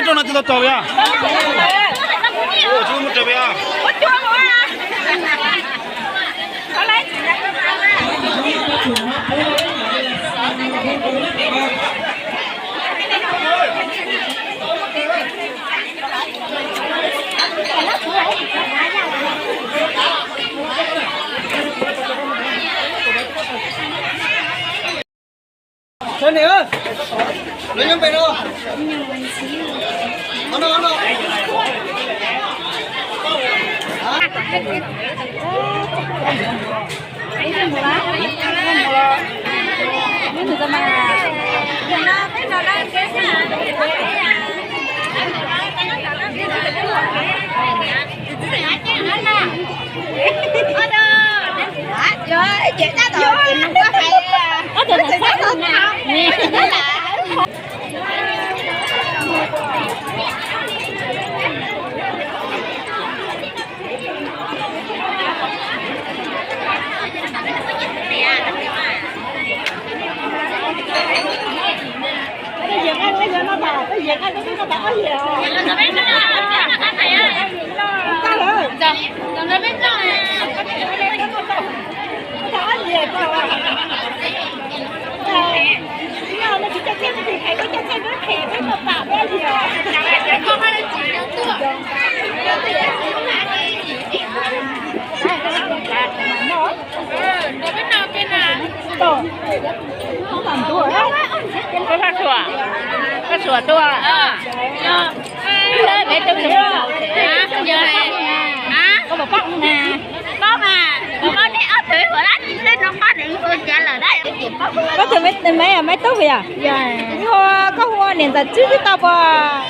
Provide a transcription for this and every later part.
Rau no tsis tau raus yog. Tsis muaj raus yog. Pab Suav, Pab Suav tuaj. Peb tub, koj mas, koj niam ob tug ua dab tsi xwb no, koj nws hu cas lawm dab. Koj tus me, me tub yom? Koj hu niam ntxawm Tswb twb tau puas?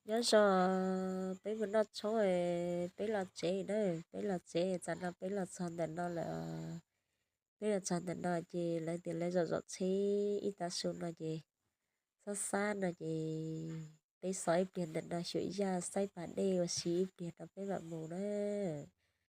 Nyob zoo, peb mus noj tshoob, peb los tsev na, peb los tsev, tsam no peb los txog ntawm no lawm. Peb los txog ntawm no ces lawv tias lawv zom zom tsheb ib tav su no ces xob xab no ces peb xov ib pliag ntawm no xyuas yaj xaib pas dej ua si ib pliag rau peb mam mus na.